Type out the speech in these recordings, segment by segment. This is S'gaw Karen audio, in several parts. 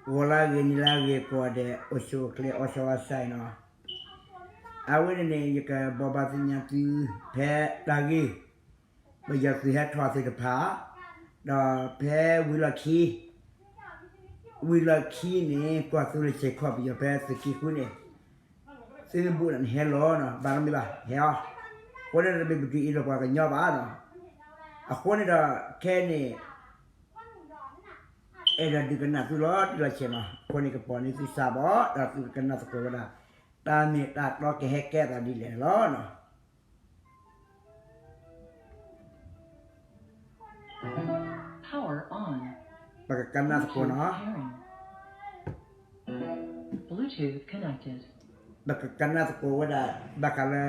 ဂီၤလၢအဂ့ၤ နံၤလၢအဂ့ၤ ကိးဂၤဒဲး အိၣ်ဆူၣ်အိၣ်ချ့ အိၣ်ဆူၣ်အိၣ်ချ့နီၤ. အဝဲန့ၣ်န့ၣ် ယကဘိးဘၣ်သ့ၣ်ညါသု ဖဲတၢ်ဂ့ၢ် ပယီၤသုးဟဲထီၣ်သ့ၣ်တဖၣ်, ဒီးဖဲဝံၤလီၢ်ခံ, ဝံၤလီၢ်ခံန့ၣ် ကီၢ်သူလ့ၤစ့ၢ်ကီးပယီၤဖဲသုးက့ဃုန့ၣ် သုမ့ၢ်ဘူးဒီးနဟဲလီၤနီၤ, ဘၣ်နီတမံၤဘၣ် ဟဲအီၤ, အဃိန့ၣ်ဒီး တမ့ၢ်ပတုၤအ့ၣ်လိာ်ပှၤကညီဘၣ်နီၤ. အဃိန့ၣ်ဒီး ခဲအံၤန့ၣ် အဲၣ်ဒိးဒုးကနၣ်သုလီၤတံၢ်လီၤဆဲးနီၤ, အဃိန့ၣ် ကပီၤန့ၢ်သုစၢ်ဘၣ် ဒီးသုကကနၣ်သကိးဝဲဒၣ် တၢ်မ့ၢ်တၢ်တီကဟဲကဲအသးဒ်လဲၣ်လီၤနီၤ. Power on. ပကကနၣ်သကိးနီၤ. Bluetooth connected. ပကကနၣ်သကိးဝဲဒၣ် ဘၣ်ဃးလၢ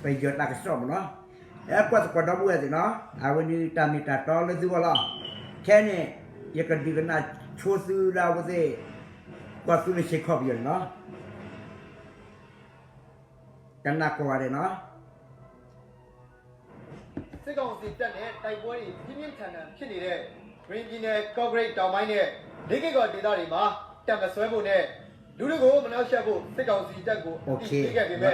ပယီၤတၢ်ကစီၣ်မ့ၢ်နီၤ. ဟဲကွၢ်သကိးဒီပုၢ်ဝဲၢ်သ့ၣ်နီၤ, အဝဲန့ၣ်တၢ်မ့ၢ်တၢ်တီလၢသုဂီၢ်လီၤ. ခဲအံၤန့ၣ် ယကဒုးကနၣ်ဆိသုလၢအဝဲသ့ၣ် ကီၢ်သူလ့ၤစ့ၢ်ကီးပယီၤန့ၣ်နီၤ. ကနၣ်ကိးဂၤဒဲးနီၤ. စစ်ကောင်စီတပ်နဲ့ တိုက်ပွဲတွေ ပြင်းပြင်းထန်ထန်ဖြစ်နေတဲ့ ကရင်ပြည်နယ် ကော့ကရိတ်တောင်ပိုင်းနဲ့ လေးက့ကော်ဒေသတွေမှာ တပ်မစွဲဖို့နဲ့ လူထုကို မနှောင့်ယှက်ဖို့ စစ်ကောင်စီတပ်ကို အသိပေးခဲ့ပေမဲ့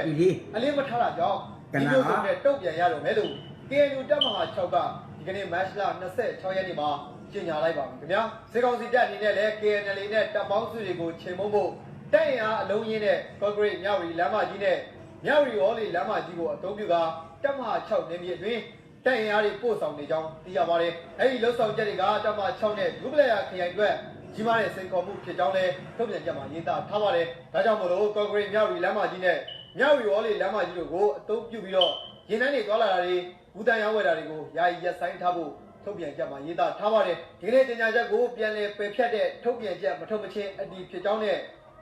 အလျှင်းမထားတာကြောင့် ဒီမျိုးစုံနဲ့ တုံ့ပြန်ရတော့မယ်လို့ KNU တပ်မဟာ ခြောက် က ဒီကနေ့ မတ်လ နှစ်ဆယ့်ခြောက်ရက်နေ့မှာ ကြေညာလိုက်ပါပြီခင်ဗျာ။ စစ်ကောင်စီတပ်အနေနဲ့လည်း KNLA နဲ့ တပ်ပေါင်းစုတွေကို ချေမှုန်းဖို့ တပ်အင်အားအလုံးအရင်းနဲ့ ကော့ကရိတ်-မြဝတီလမ်းမကြီးနဲ့ မြဝတီ-ဝေါ်လေ့လမ်းမကြီးကို အသုံးပြုကာ တပ်မဟာ ခြောက် နယ်မြေအတွင်း တပ်အင်အားတွေ ပို့ဆောင်နေကြောင်း သိရပါတယ်။ အဲဒီလုပ်ဆောင်ချက်တွေက တပ်မဟာ ခြောက် နဲ့ ဒူပလာယာခရိုင်အတွက် ကြီးမားတဲ့စိန်ခေါ်မှုဖြစ်ကြောင်းလည်း ထုတ်ပြန်ချက်မှာ ရေးသားထားပါတယ်။ ဒါကြောင့်မို့လို့ ကော့ကရိတ်-မြဝတီလမ်းမကြီးနဲ့ မြဝတီ-ဝေါ်လေ့လမ်းမကြီးတို့ကို အသုံးပြုပြီးတော့ ယာဉ်တန်းတွေသွားလာတာတွေ ကူးသန်းရောင်းဝယ်တာတွေကို ယာယီရပ်ဆိုင်းထားဖို့ ထုတ်ပြန်ချက်မှာ ရေးသားထားပါတယ်။ ဒီကနေ့ကြေညာချက်ကို ပြန်လည်ပယ်ဖျက်တဲ့ ထုတ်ပြန်ချက် မထုတ်မချင်း အတည်ဖြစ်ကြောင်းနဲ့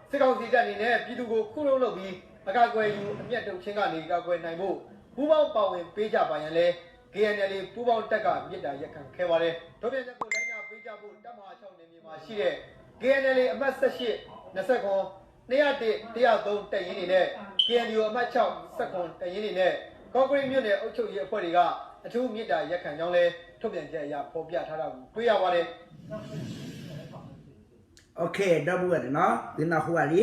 စစ်ကောင်စီတပ်အနေနဲ့ ပြည်သူကို ခုတုံးလုပ်ပြီး အကာအကွယ်ယူ အမြတ်ထုတ်ခြင်းကနေ ကာကွယ်နိုင်ဖို့ ပူးပေါင်းပါဝင်ပေးကြပါရန်လည်း KNLA ပူးပေါင်းတပ်က မေတ္တာရပ်ခံခဲ့ပါတယ်။ ထုတ်ပြန်ချက်ကို လိုက်နာပေးကြဖို့ တပ်မဟာ ခြောက် နယ်မြေမှာရှိတဲ့ KNLA အမှတ် ဆယ့်ရှစ်၊ နှစ်ဆယ့်ခုနစ်၊ နှစ်ဆယ့်တစ်၊ တစ်ဆယ့်သုံး တပ်ရင်းတွေနဲ့ KNU အမှတ် ခြောက်၊ ဆယ့်ခုနစ် တပ်ရင်းတွေနဲ့ ကော့ကရိတ်မြို့နယ်အုပ်ချုပ်ရေးအဖွဲ့တွေက အထူးမေတ္တာရပ်ခံကြောင်းလည်း ထုတ်ပြန်ချက်အရ ဖော်ပြထားတာကို တွေ့ရပါတယ်။ ဒီပုၢ်ဝဲၢ်သ့ၣ်နီၤ သုနၢ်ဟူဘၣ်လံ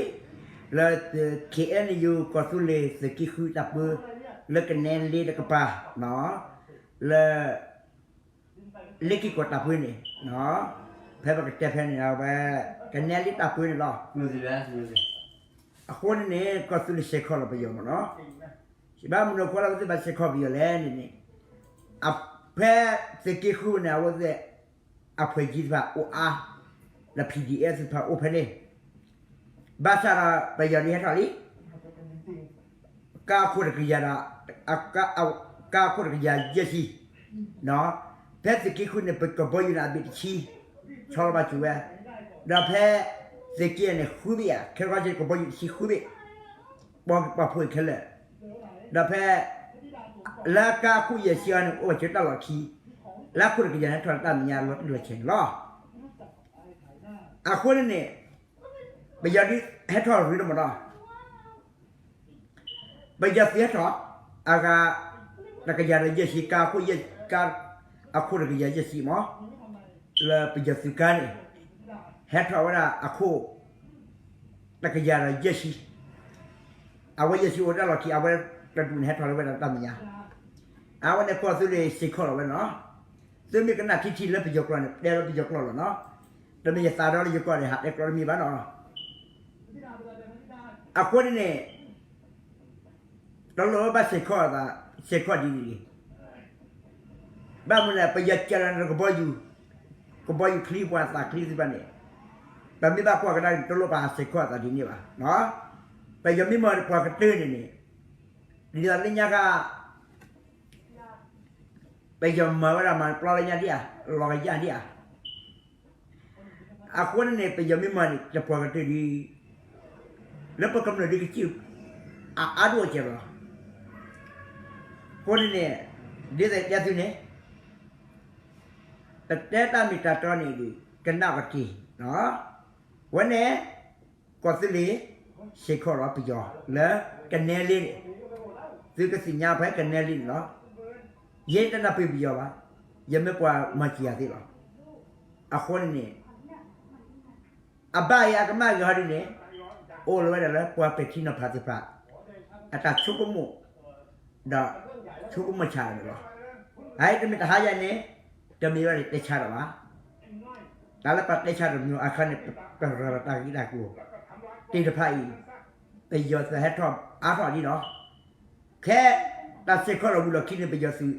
လၢ KNU ကီၢ်သူလ့ၤသုးက့ဃုတၢ်ပၢ လၢကနဲလ့တကပၤ လၢ လ့က့ၢ်ကီၢ်တၢ်ပၢန့ၣ် ဖဲပကတဲဖဲန့ၣ် အဝဲ ကနဲလ့တၢ်ပၢန့ၣ်လီၤ. အဃိန့ၣ်န့ၣ် ကီၢ်သူလ့ၤစ့ၢ်ကီးလီၤပယီၤမ့ၢ်နီၤ. ဘၣ်မနုၤအဃိလၢအဝဲသ့ၣ်ဘၣ်စ့ၢ်ကီးပယီၤလဲၣ်န့ၣ်န့ၣ် ဖဲသုးက့ဃုန့ၣ် အဝဲသ့ၣ် အဖှဲးကံသ့ၣ်တဖၣ်အိၣ်အါ, ဒီး PDF သ့ၣ်တဖၣ်အိၣ်ဖဲန့ၣ် ဘၣ်ဆၣ်ဒီးပယီၤဒုးဟဲထီၣ်လံ ကါအခိၣ်တကယၤဒီး ကါအခိၣ်တကယၤယဲၢ်ဆံ, ဖဲသုးက့ဃုန့ၣ် ပကဘီယူၤန့ၣ်အဘ့ၣ်တဆံ ဆီလီၤဘၣ်စူၤဝဲ, ဒီးဖဲသုးက့န့ၣ်ဃုဘ့ၣ်ဧါ, ခဲကီကဘီယူၤတဆံဃုဘ့ၣ်, ပှၤဖှိၣ်ခဲလၢာ်, ဒီးဖဲ လၢကါအခိၣ်ယဲၢ်ဆံအံၤန့ၣ် အိၣ်ဝဲဆၢတၢ်လီၢ်ခံ, လၢခိၣ်တကယၤန့ၣ်ထီၣ်လၢတၢ်မဲာ်ညါလီၤတံၢ်လီၤဆဲးန့ၣ်လီၤ. အဃိန့ၣ်န့ၣ် ပယီၤဒုးဟဲထီၣ်ရ့တမးဒီး ပယီၤသုးဟဲထီၣ် အဂၤ တကယၤဒီးယဲၢ်ဆံ ကါအခိၣ်ယဲၢ် ကါ အခိၣ်တကယၤယဲၢ်ဆံမး လၢပယီၤသုးကါန့ၣ် ဟဲထီၣ်ဝဲဒၣ်အခိၣ် တကယၤဒီးယဲၢ်ဆံ, အဝဲယဲၢ်ဆံအိၣ်တၢ်လီၢ်ခံ အဝဲတဒူၣ်န့ၣ် ဟဲထီၣ်လၢဝဲဒၣ်တၢ်မဲာ်ညါ, အဝဲန့ၣ်ကီၢ်သူလ့ၤစ့ၢ်ကီးလီၤဝဲနီၤ. သုမ့ၢ်ကနၣ်ထံထံလၢပယီၤကျိာ်န့ၣ် တဲလၢပယီၤကျိာ်လီၤနီၤ. တမ့ၢ်ယသးဒီးလၢယကီၢ်န့ၣ် ဟးတဲကျိာ်တမံၤဘၣ်နီၤ. အဃိန့ၣ်န့ၣ် တလိၣ်ဘၣ်စ့ၢ်ကီးအသး စ့ၢ်ကီးဒ်န့ၣ်တဂ့ၤ. ဘၣ်မနုၤလဲၣ် ပယီၤကဲလီၤန့ၣ် ကဘီယူၤ ကဘီယူၤချံပှၤသးချံသ့ၣ်တဖၣ်န့ၣ် ပမ့ၢ်ဘၣ်ကွၢ်ကဒါန့ၣ် တလိၣ်ဘၣ်စ့ၢ်ကီးအသးဒ်န့ၣ်ဘၣ်. ပယီၤမ့ၢ်မၤပှၤကတၢၢ်န့ၣ်န့ၣ် ဒ်သိးလၢညါခါ ပယီၤမၤဝဲဒၣ်မၤပျီလၢညါဒ်ဧါ, လီၤကယၢ်ဒ်ဧါ. အဃိန့ၣ်န့ၣ် ပယီၤမ့ၢ်မၤန့ၣ် တပှၤကတၢၢ်ဒ် လၢပကမျၢၢ်ဒ်ကစံၣ် အအါဒိၣ်ကဲလီၤ. အဃိန့ၣ်န့ၣ် ဒ်သိးတဲသုန့ၣ် ပတဲတၢ်မ့ၢ်တၢ်တီန့ၣ်ဒီး ကနၣ်ပတ့ၢ် ဝဲန့ၣ် ကီၢ်သူလ့ၤ စ့ၢ်ကီးလီၤပယီၤ လၢကနဲလ့န့ၣ် သုကသ့ၣ်ညါဖဲကနဲလ့န့ၣ်လီၤ. ယဲတနၢ်ပၢၢ်ပယီၤဘၣ်, ယမ့ၢ်ပှၤမၤစၢၤယၤသ့လီၤ. အဃိန့ၣ်န့ၣ် အဘၣ်ဂ့ၤအကမၣ်ဂ့ၤဟီဒ်န့ၣ် အိၣ်လီၤဝဲဒၣ်လၢပှၤပဲာ်ထံနီၤဖးသ့ၣ်တဖၣ် အတၢ်ဆိကမိၣ် ဒီးဆိကမိၣ်ဆၢလီၤန့ၣ်လီၤ. အအံၤတမ့ၢ်တဟါယၤန့ၣ် တမ့ၢ်ဝဲဒၣ်တဲဆါဒီးဘၣ်. တၢ်လၢပတဲဆါတမံၤအခါန့ၣ် ပရၤလီၤတၢ်ဂ့ၢ်တၢ်ကျိၤသ့ၣ်တဖၣ်အံၤ ပယီၤသုးဟဲထီၣ်အါထီၣ်ဒ်လီၤ. ခဲ တၢ်စ့ၢ်ကီးဒီးဝံၤလီၢ်ခံန့ၣ် ပယီၤသုး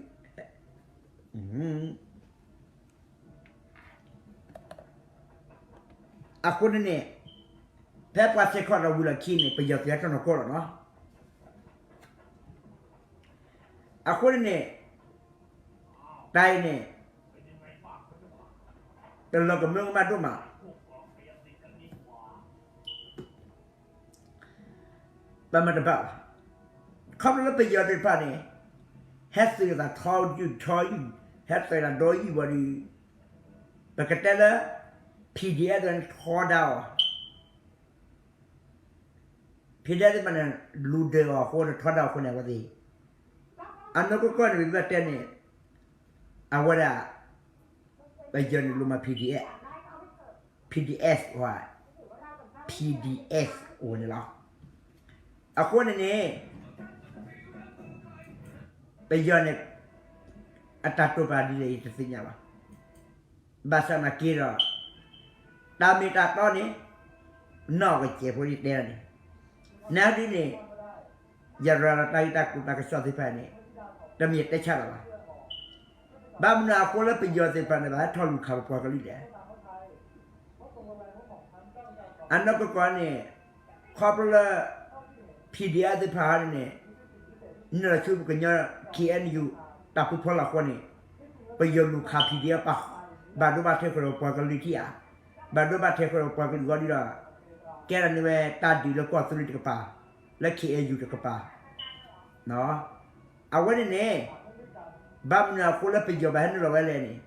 အဃိန့ၣ်န့ၣ် ဖဲပှၤစ့ၢ်ကီးဒီးဝံၤလီၢ်ခံန့ၣ် ပယီၤသုးဟဲထီၣ်နီၢ်ကီၢ်လီၤနီၤ. အဃိန့ၣ်န့ၣ် တၢ်အံၤန့ၣ် တလီၤကမၢကမၣ်ဒိၣ်မး ပမ့ၢ်တဘၣ်ဘၣ်. ခီဖျိလၢပယီၤသ့ၣ်တဖၣ်န့ၣ် ဟဲသုးသးထီယုၢ်ထီယုၢ် ဟဲသုးသးဒီယုၢ်ဝံၤဒီး ပကတဲလၢ PDF သ့ၣ်တဖၣ်န့ၣ်ထီဒါအီၤ PDF သ့ၣ်တဖၣ်န့ၣ် လူၤဒၢးအီၤအဃိန့ၣ် ထီဒါအီၤအဃိန့ၣ် အဝဲသ့ၣ် အနီၢ်ကီၢ်ကီၢ်န့ၣ် ပမ့ၢ်တဲန့ၣ် အဝဲဒၣ် ပယီၤန့ၣ်လိၣ်မၤ PDF, PDF ဝဲ PDF အိၣ်န့ၣ်လီၤ. အဃိန့ၣ်န့ၣ် ပယီၤန့ၣ် အတၢ်တိာ်ပာ်ဒ်လဲၣ် ယတသ့ၣ်ညါဘၣ်. ဘၣ်ဆၣ်နာ်က့ဒီး တၢ်မ့ၢ်တၢ်တီန့ၣ် နီၢ်ကစဲးဖိဒ်တဲဒၣ်န့ၣ် နဒ်န့ၣ် ယရၤလီၤတၢ်ဂ့ၢ်တၢ်ကျိၤတၢ်ကစီၣ်သ့ၣ်တဖၣ်န့ၣ် တမ့ၢ်ယတဲဆါလၢၤဘၣ်. ဘၣ်မနုၤအဃိလၢပယီၤသ့ၣ်တဖၣ်န့ၣ် ဘၣ်ဟဲထီၣ်လူၤခးပပှၤကလုာ်လဲၣ်. အနီၢ်ကီၢ်ကီၢ်န့ၣ် ခီဖျိလၢ PDF သ့ၣ်တဖၣ်ဟီဒ်န့ၣ် နုာ်လီၤဆူပကညီ KNU တၢ်ပူၤဖီလာ်အဃိန့ၣ် ပယီၤလူၤခး PDF ပာ် ဘၣ်ဒိဘၣ်ထံးဃုာ်ဒီးပှၤကလုာ်ထံဧါ, ဘၣ်ဒိဘၣ်ထံးဃုာ်ဒီးပှၤကလုာ်ဂီၢ်ဒ်ဒီး ကဲဒၣ်န့ၣ်ဝဲတၢ်ဒုးလၢကီၢ်သူလ့ၤတကပၤ လၢ KNU တကပၤ အဝဲန့ၣ်န့ၣ် ဘၣ်မနုၤအဃိလၢပယီၤဘၣ်ဟဲနုာ်လီၤဝဲလဲၣ်န့ၣ်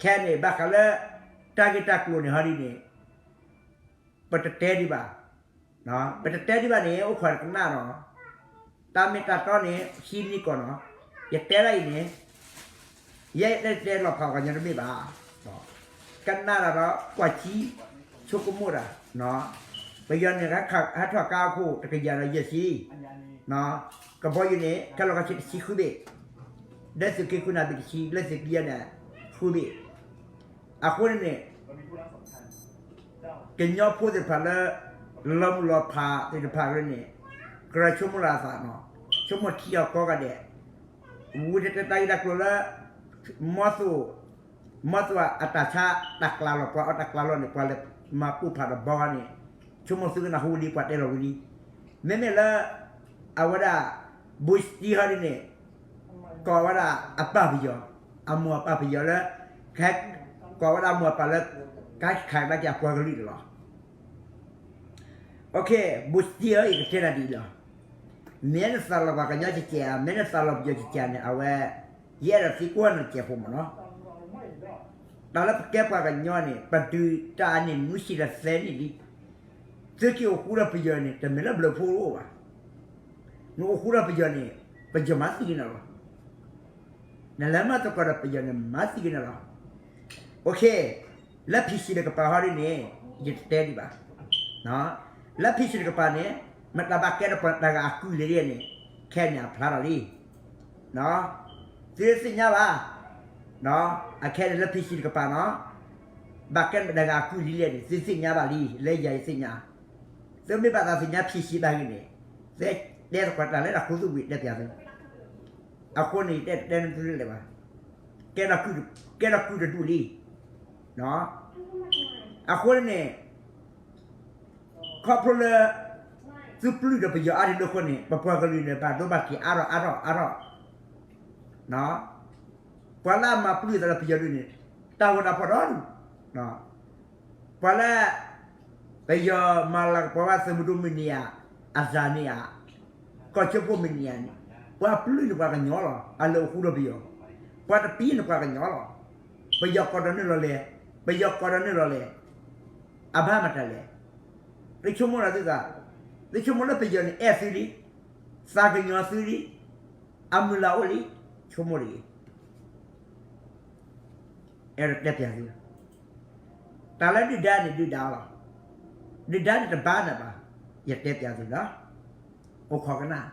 ခဲန့ၣ် ဘၣ်ဃးလၢ တၢ်ဂ့ၢ်တၢ်ကျိၤန့ၣ်ဟီဒ်န့ၣ် ပတတဲဒံးဘၣ်. ပတတဲဒံးဘၣ်န့ၣ် အိၣ်ခိးတကနၣ်ဒီး တၢ်မ့ၢ်တၢ်တီန့ၣ် ဟံးန့ၢ်ကီးနီၤ. ယတဲဒၣ်အံၤန့ၣ် ယဲယတဲတဲလီၤဖးပှၤကညီတမ့ၢ်ဘၣ်. ကနၣ်ဒီးဒီးကွၢ်ဆံ ဆိကမိၣ်တၢ်, ပယီၤန့ၣ် ဟဲထီၣ်ကါအခိၣ်တကယၤဒီးယဲၢ်ဆံ, ကဘီယူၤန့ၣ် ခဲလီၤကဆံတဆံဃုဘ့ၣ်, လၢသုးက့ဃုနၢ်ဘ့ၣ်တဆံ လၢသုးက့ယဲၢ်န့ၣ် ဃုဘ့ၣ်. အဃိန့ၣ်န့ၣ် ကညီဖိသ့ၣ်တဖၣ်လၢ လီၤမုၢ်လီၤဖးသ့ၣ်တဖၣ်န့ၣ် ကြၢးဆိကမိၣ်လၢအသးနီၤ, ဆိကမိၣ်ထံအီၤကိးဂၤဒဲး, ဝံၤတတဲတၢ်ဂ့ၢ်တၢ်ကျိၤလၢ မီၢ်သိၣ်, မီၢ်သိၣ်အတၢ်ဆါတၢ်ကျးလီၤ ပှၤအီၣ်တၢ်ကျးလီၤန့ၣ် ပှၤလဲၤမၤပူၤဖးဒီးဘီန့ၣ် ဆိကမိၣ်သုကနၢ်ဟူဝံၤလံ ပှၤတဲလီၤဝံၤလံ. မ့မ့ၢ်လၢ အဝဲဒၣ် ဘုစတံဟီဒ်န့ၣ် ကိးဝဲဒၣ်အပၢ်ပယီၤ, အမိၢ်အပၢ်ပယီၤလၢ က ကိးဝဲဒၣ်အမိၢ်အပၢ်လၢ ကခးကဒါက့ၤအပှၤကလုာ်န့ၣ်လီၤ. ဘုစတံဧၢ ယကတဲနၤဒ်အံၤလီၤ. မ့ၢ်နသးလီၤပှၤကညီကဲးကဲးဧါ, မ့ၢ်နသးလီၤပယီၤကဲးကဲးန့ၣ် အဝဲ ယအဲၣ်ဒိးသံကွၢ်နၤကဲးဖိမးနီၤ. တၢ်လၢပကဲပှၤကညီန့ၣ် ပဒုးတၢ်အန့ၣ် နွံဆံဒီးသၢနံၣ်လံ. သုက့ၤအိၣ်ဃူဒီးပယီၤန့ၣ် တမ့ၢ်လၢဘျုးဖှိၣ်တအိၣ်ဘၣ်. နအိၣ်ဃူဒီးပယီၤန့ၣ် ပယီၤမၤသံက့ၤနၤလီၤ. နလဲၤမၤသကိးဒီးပယီၤန့ၣ် မၤသံက့ၤနၤလီၤ. လၢ PC တကပၤဟီဒ်န့ၣ် ယတတဲဒံးဘၣ်. လၢ PC တကပၤန့ၣ် မတၤဘၣ်ကဲဒီးပှၤတဂၤအကုၢ်လံဒ်န့ၣ် ခဲန့ၣ်အဖျါထီၣ်လံ. သုသ့ၣ်ညါဘၣ်. အခဲန့ၣ်လၢ PC တကပၤနီၤ ဘၣ်ကဲဒီးပှၤတဂၤအကုၢ်လံလဲၣ်န့ၣ် သုသ့ၣ်ညါဘၣ်လံ လၢယၤယသ့ၣ်ညါ. သုမ့ၢ်ဘၣ်သးသ့ၣ်ညါ PC ဘၣ်ဂ့ၤန့ၣ် သုတဲသကိးတၢ်လၢတၢ်ခူသူၣ်ဝံၤတဲပျးသု. အဃိန့ၣ် ယတဲတဲနသုလၢာ်ဘၣ်. ကဲဒီးကုၢ်တဒူၣ်လံ. အဃိန့ၣ် ခီဖျိလၢ သုပျုၢ်ဒီးပယီၤအါတလၢအဃိန့ၣ် ပပှၤကလုာ်န့ၣ် ဘၣ်ဒိဘၣ်ထံးအါထီၣ်အါထီၣ်အါထီၣ်. ပှၤလၢအမၤပျုၢ်သးဒီးပယီၤဒုးန့ၣ် တၢ်ဂီၤတၢ်ဖီၣ်ဒီဒူၣ်. ပှၤလၢ ပယီၤမၤလၤကပီၤဘၣ်သုးမုၢ်ဒိၣ်မုၢ်နံၤဧါ, အစၢ်န့ၣ်ဧါ, ကီၢ်ဆိဖိမုၢ်နံၤဧါန့ၣ် ပှၤပျုၢ်န့ၣ်ပှၤကညီလီၤ. အလၢာ်အိၣ်ဃူဒီးပယီၤ, ပှၤတပျုၢ်န့ၣ်ပှၤကညီလီၤ. ပယီၤကိးဒီးနုာ်လီၤလဲၣ်, ပယီၤကိးဒီးနုာ်လီၤလဲၣ်. အဘၣ်မတၤလဲၣ်. သုဆိကမိၣ်လီၤသုသး, သုဆိကမိၣ်လၢပယီၤန့ၣ်အဲၣ်သုလံ, သးကညီၤသုလံ, အမုၢ်လၢ်အိၣ်လံ, ဆိကမိၣ်တဂ့ၤ. အဲၣ်ဒိးတဲပျးသု, တၢ်လၢဒုၣ်ဒါန့ၣ်ဒုၣ်ဒါလီၤ. ဒုၣ်ဒါန့ၣ်တဘါနၤဘၣ်, ယတဲပျးသုလီၤ, အိၣ်ခိးကနၣ်,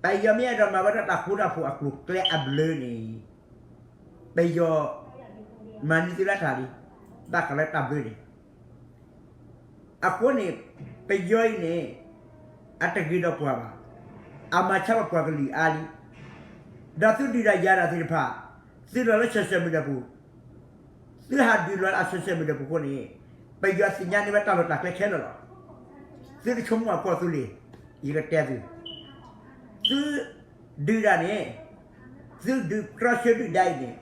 ပယီၤမ့ၢ်အဲၣ်ဒိးမၤဝဲဒၣ်တၢ်ဃူတၢ်ဖိးအကျိၤအကျဲအဘျုးန့ၣ်, ပယီၤမၤန့ၢ်သုလၢတၢ်လံ, ဘၣ်ဃးလၢတၢ်ဘျုးန့ၣ် အဃိန့ၣ် ပယီၤအံၤန့ၣ် အတဂ့ၤဒီးပှၤဘၣ်, အမၤဆါဘၣ်ပှၤကလုာ်အါလံ, ဒီးသုဒုးတၢ်ယၤတၢ်သ့ၣ်တဖၣ်, သုလီၤလၢ social media ပူၤ, သုဟးဒုးလီၤလၢအ social media ပူၤအဃိန့ၣ်, ပယီၤသ့ၣ်ညါန့ၢ်ဝဲတၢ်လီၢ်တၢ်ကျဲခဲလၢာ်လီၤ. သုတဆိကမိၣ်အကီၢ်သူလ့ၤ, ယကတဲသု, သုဒုးတၢ်န့ၣ်, သုဒုးတြီဆၢဒုၣ်ဒါအံၤန့ၣ်,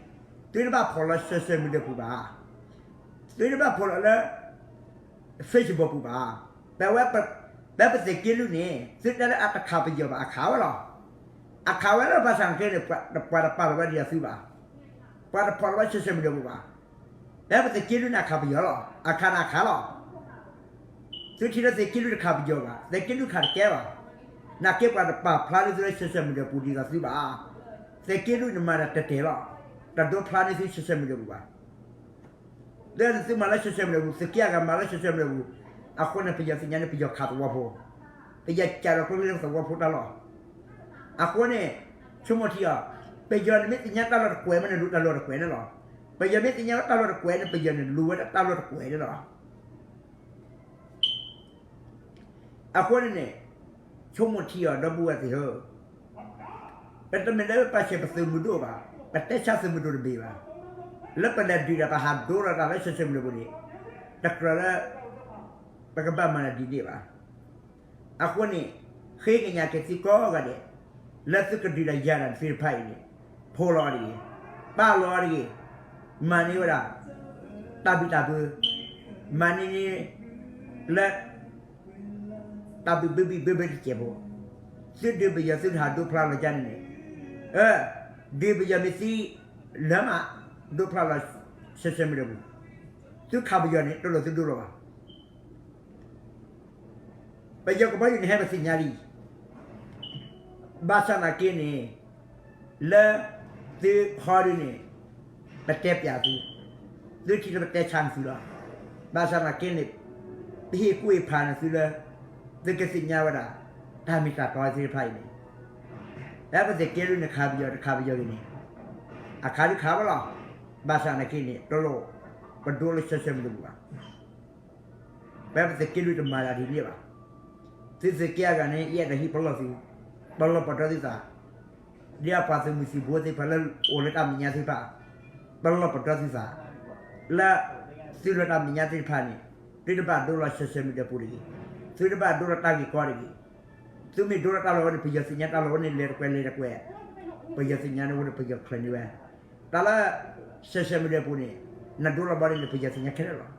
သုတဘၣ်ဖီၣ်လီၤ social media ပူၤဘၣ်, သုတဘၣ်ဖီၣ်လီၤလၢ Facebook ပူၤဘၣ်. ပဝဲ ပ ပပသ့ၣ်က့လုၢ်န့ၣ် သုတဲလၢအတခးပယီၤဘၣ် အခးဝဲလီၤ. အခးဝဲလီၤ ဘၣ်ဆၣ်နာ်က့န့ၣ် ပှၤတပာ်လီၤဝဲဒ်သိးသုဘၣ်. ပှၤတဖီၣ်လီၤဝဲ social media ပူၤဘၣ်. ပပသ့ၣ်က့လုၢ်န့ၣ် အခးပယီၤလီၤ. အခးန့ၣ်အခးလီၤ. သုထံၣ်လၢသ့ၣ်က့လုၢ်တခးပယီၤဘၣ်, သ့ၣ်က့လုၢ်ခးတကဲဘၣ်. နာ်က့ပှၤတပာ်ဖျါလၢသုလၢ social media ပူၤဒ်သိးသုဘၣ်. သ့ၣ်က့လုၢ်န့ၣ်မၤတၢ်တဲာ်တဲာ်လီၤ. တဒိဖျါန့ၢ်သု social media ပူၤဘၣ်. လၢသုမၤလၢ social media ပူၤ, သုးက့အဂၤမၤလၢ social media ပူၤ, အဃိန့ၣ် ပယီၤသ့ၣ်ညါန့ၢ်ပယီၤခးသဝီဖိ, ပယီၤကးဒီးကျိချံလၢသဝီဖိတၢ်လီၢ်. အဃိန့ၣ်, ဆိကမိၣ်ထံအီၤ, ပယီၤန့ၣ်မ့ၢ်သ့ၣ်ညါတၢ်လီၢ်တကွဲးမ့ၢ်န့ၣ် လိၣ်တၢ်လီၢ်တကွဲးန့ၣ်လီၤ. ပယီၤမ့ၢ်သ့ၣ်ညါဝဲတၢ်လီၢ်တကွဲးန့ၣ် ပယီၤန့ၣ်လိၣ်ဝဲဒၣ်တၢ်လီၢ်တကွဲးန့ၣ်လီၤ. အဃိန့ၣ်န့ၣ်, ဆိကမိၣ်ထံအီၤ ဒီပုၢ်ဝဲၢ်သ့ၣ်ဧၢ, ပတမ့ၢ်လၢပပာ်ဆဲးပသုးမုၢ်ဒိၣ်ဘၣ်, ပတဲဆါသုးမုၢ်ဒိၣ်တဘ့ၣ်ဘၣ်. လၢပလဲၤဒုးတၢ် ပဟးဒိလီၤတၢ်လၢ social media ပူၤန့ၣ်, တကြၢးလၢ ပကဘၣ်မၤတၢ်ဒ်န့ၣ်ဘၣ်. အဃိန့ၣ်, ဃ့ကညးက့ၤသုကိးဂၤဒဲး, လၢသုကဒုးတၢ်ယၤတၢ်သ့ၣ်တဖၣ်အံၤန့ၣ်, ဖီၣ်လီၤအီၤတဂ့ၤ, ပာ်လီၤအီၤတဂ့ၤ, မၤန့ၢ်ဝဲဒၣ် တၢ်ဘံၣ်တၢ်ဘၢ, မၤန့ၢ်န့ၢ် လၢ တၢ်ဘံၣ်ဘၢဘံၣ်ဘၢဘၢတစဲးဖိ, သုဒုးပယီၤသုတဟးဒိဖျါလီၤကန့ၣ်န့ၣ်, ဒုးပယီၤမ့ၢ်သံလၢမး, ဒိဖျါလီၤ social media ပူၤ, သုခးပယီၤန့ၣ် တလိၣ်သုဒိလီၤဘၣ်. ပယီၤကဘီယူၤန့ၣ်ဟဲပသ့ၣ်ညါလံ, ဘၣ်ဆၣ်သနာ်က့န့ၣ်, လၢသုဟီဒုန့ၣ်, ပတဲပျးသု, သုထံၣ်လၢပတဲဆါန့ၢ်သုလီၤ. ဘၣ်ဆၣ်သနာ်က့န့ၣ်, ပဟ့ၣ်ကူၣ်ဟ့ၣ်ဖးန့ၢ်သုလၢ သုကသ့ၣ်ညါဝဲဒၣ် တၢ်မ့ၢ်တၢ်တီသ့ၣ်တဖၣ်အံၤန့ၣ်, လၢပသ့ၣ်က့လုၢ်န့ၣ် ခးပယီၤတခးပယီၤဂ့ၤန့ၣ်, အခးဒုခးဝဲလီၤ. ဘၣ်ဆၣ်သနာ်က့န့ၣ် တလိၣ်ပဒိလၢ social media ပူၤဘၣ်. ပပသ့ၣ်က့လုၢ်တမၤတၢ်ဒ်န့ၣ်ဘၣ်. သုသ့ၣ်က့အဂၤန့ၣ် ယအဲၣ်ဒိးဟံးပလီၢ်သု, ပလီၢ်ပဒီသုသး, ဒ်အပှၤသုးမုၢ်သံၣ်ဘိသ့ၣ်တဖၣ်လၢအိၣ်လၢတၢ်မဲာ်ညါသ့ၣ်တဖၣ်, ပလီၢ်ပဒီသုသး, လၢသုလၢတၢ်မဲာ်ညါသ့ၣ်တဖၣ်န့ၣ်, သုတဘၣ်ဒိလီၤ social media ပူၤတဂ့ၤ, သုတဘၣ်ဒိလီၤတၢ်ဂ့ၢ်ကီတဂ့ၤ. သုမ့ၢ်ဒိလီၤတၢ်လီၢ်ဝဲန့ၣ် ပယီၤသ့ၣ်ညါတၢ်လီၢ်ဝဲန့ၣ် လဲၤတကွဲးလဲၤတကွဲး, ပယီၤသ့ၣ်ညါန့ၣ်ဝဲန့ၣ် ပယီၤချၢးန့ၢ်ဝဲ တၢ်လၢ social media ပူၤန့ၣ်, နဒိလီၤဘီန့ၣ် ပယီၤသ့ၣ်ညါခဲလၢာ်လီၤ.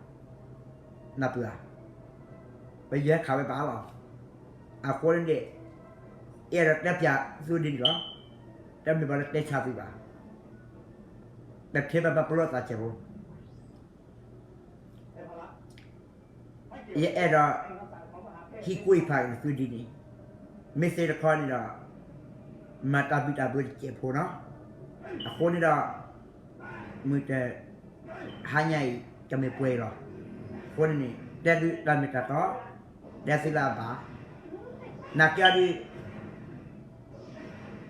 နၢ်ပၢၢ်ဧါ, ပယီၤဟဲခးဝဲဘၣ်လီၤ. အဃိန့ၣ်, အဲၣ်ဒိးတဲပျးသုဒ်န့ၣ်လီၤ. တမ့ၢ်ဘၣ်လၢတဲဆါသုဘၣ်. ပထဲဘၣ်ဘၣ်ပလီၢ်သးစဲးဖိ ယအဲၣ်ဒိး ဟံးကွံာ်ဖးက့ၤသုဒ်န့ၣ်, မ့ၢ်သ့တခီန့ၣ်ဒီး မၤတၢ်ဘံၣ်တၢ်ဘၢတစဲးဖိနီၤ. အဃိန့ၣ်ဒီး မုၢ်တဟါညါအံၤ တမ့ၢ်ပှဲၤအံၤလီၤ. အဃိန့ၣ်န့ၣ် တဲသုတၢ်မ့ၢ်တၢ်တီ, တဲသုလၢအဘၣ်. နာ်က့အီၤ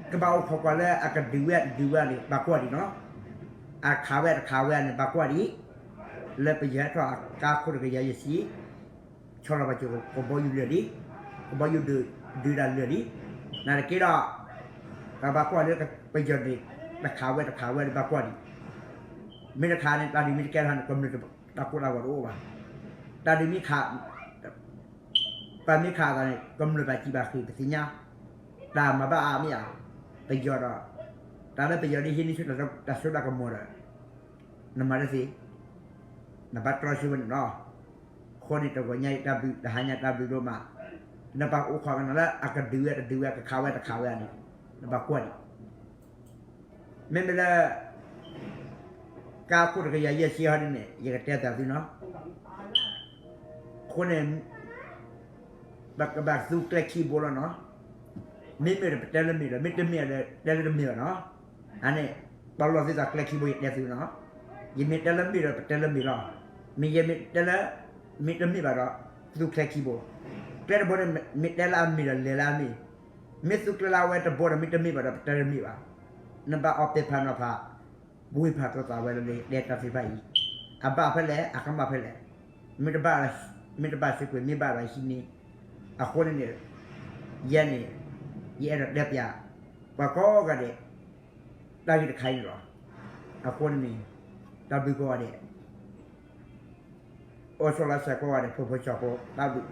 ဒ် ကဘၣ်အိၣ်ခိးကွၢ်လၢအကဒုးဝဲတဒုးဝဲန့ၣ် ဘၣ်ကွၢ်ဒံးနီၤ. အခးဝဲတခးဝဲန့ၣ် ဘၣ်ကွၢ်ဒံး. လၢပယီၤဟဲထီၣ်အကါခိၣ်တကယၤယဲၢ်ဆံ, ဆီလီၤဘၣ်က့ၤကဘီယူၤလၢာ်လံ, ကဘီယူၤဒုးတၢ်လၢာ်လံ. နာ်သက့ဒီး ကဘၣ်ကွၢ်လၢပယီၤန့ၣ် တခးဝဲတခးဝဲန့ၣ် ဘၣ်ကွၢ်ဒံး. မ့ၢ်တခးန့ၣ် တၢ်ဒုးမ့ၢ်တကဲထီၣ်န့ၣ် ကမျၢၢ်တၢ်ကိၢ်တၢ်ဂီၤတအိၣ်ဘၣ်. တၢ်ဒုးမ့ၢ်ခး ပမ့ၢ်ခးအသးန့ၣ် ကမျၢၢ်ဘၣ်စံးဘၣ်ဃ့ၢ် ပသ့ၣ်ညါ, တၢ်မၤဘၣ်အါမ့ၢ်ဧါ, ပယီၤဒီး, တၢ်လၢပယီၤဒ်ဟံးန့ၢ်ဆူတၢ်စိတၢ်ကမီၤဒီး, နမၤတသ့, နဘၣ်တြီဆၢဝဲန့ၣ်လီၤ. အဃိန့ၣ် တဂီၤညါအံၤတၢ်ဘျုး တဟါညါတၢ်ဘျုးဒိၣ်မး, နဘၣ်အိၣ်ခိးကနၣ်လၢအကဒုးဝဲတဒုးဝဲ ကခးဝဲတခးဝဲန့ၣ်, နဘၣ်ကွၢ်ဒံး. မ့မ့ၢ်လၢ ကါခိၣ်တကယၤယဲၢ်ဆံဟီဒ်န့ၣ် ယကတဲသးသုနီၤ. အဃိန့ၣ် ပကဘၣ်သူကျဲခံဘိလီၤနီၤ. မ့မ့ၢ်ဒီးပတဲလၢမ့ၢ်ဒီး မ့တမ့ၢ်ဒီးတဲလၢတမ့ၢ်ဘၣ်နီၤ. အန့ၣ် ပလီၢ်သုသးကျဲခံဘိယတဲသုနီၤ. ယမ့ၢ်တဲလၢမ့ၢ်ဒီးပတဲလၢမ့ၢ်လီၤ. မ့ၢ်ယမ့ၢ်တဲလၢ မ့တမ့ၢ်ဘၣ်ဒီး သူကျဲခံဘိ, ကျဲတဘိန့ၣ် မ့ၢ်တဲလၢအမ့ၢ်ဒီးလဲၤလၢအမ့ၢ်, မ့ၢ်သူကျဲလၢအဝဲတဘိဒီး မ့တမ့ၢ်ဘၣ်ဒီး ပတဲတမ့ၢ်ဘၣ်. နဘၣ်အီၣ်ပဲာ်ဖးနီၤဖး, ဝ့ၢ်ဖးသီသးဝဲလၢ တဲတၢ်သ့ၣ်တဖၣ်အံၤ, အဘၣ်ဖဲလဲၣ် အကမၣ်ဖဲလဲၣ်, မ့ၢ်တဘၣ်, မ့ၢ်တဘၣ်စ့ၢ်ကီး မ့ၢ်ဘၣ်ဒီးဟံးန့ၢ်, အဃိန့ၣ်န့ၣ် ယဲန့ၣ် ယအဲၣ်ဒိးတဲပျး ပှၤကိးဂၤဒဲး တၢ်ဂ့ၢ်တခါအံၤန့ၣ်လီၤ. အဃိန့ၣ်န့ၣ် တၢ်ဘျုးကိးဂၤဒဲး အိၣ်ဆိးလီၤစဲးကိးဂၤဒဲး ဖိဖိစီဖိ တၢ်ဘျုး